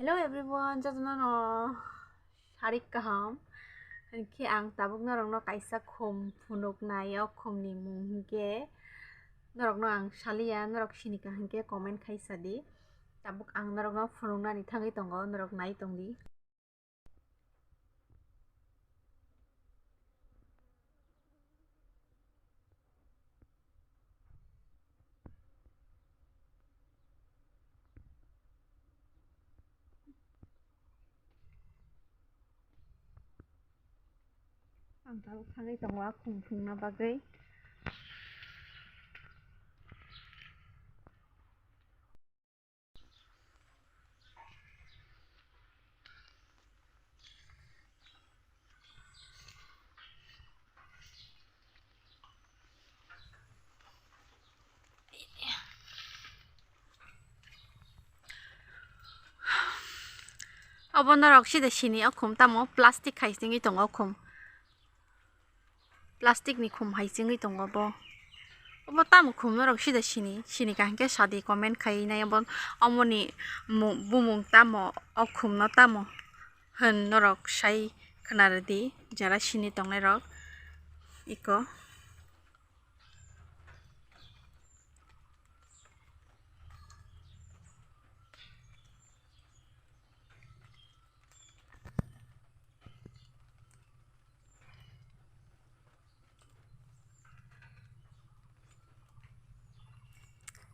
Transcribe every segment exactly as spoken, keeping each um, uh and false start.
Hello everyone, jotono no sarik kaham. Hinkhe ang tabuk norokno kaisa khum phunuknai, o khumni mung hinkhe norokno ang saliya, norok sini ka hinkhe comment khai sadi. Tabuk ang norokno phunuknani thangwi tongo, norok nai tongdi. Ang tabuk thangwi tongo a khum phungna bagwi. Obo norok sida sini o khum tamo plastic hai singwi tongo o khum. Plastic ni khum hai singwi tongo bo. Obo tamo khum norok sida sini, sini kaham khe sadi comment khai nai obo, omoni mu-, bumung tamo, o khum no tamo hwn norok sai khna rwdi jara sini tongnai rok iko.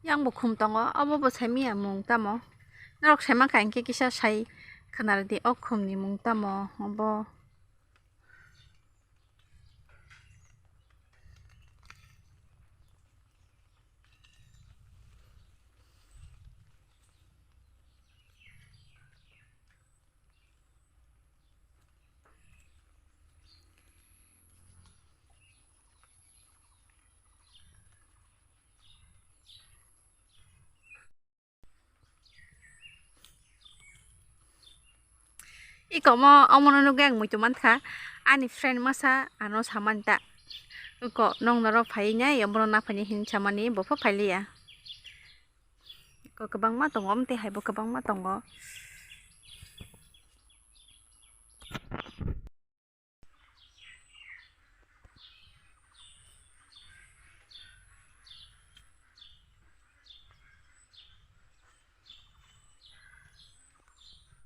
Yang bo khum tongo, obo bo sai manya mung tamo. Norok sai mankha hinkhe kisa sai khna rwdi, o khum ni mung tamo obo. Iko omo, omono nugwi ang muitu mankha. Ani friend masa ano samani ta. Iko nong norok phai nai, omono na phaini hin samani, bo pho phailiya. Iko kwbangma tongo, omo tei hai bo kwbangma tongo.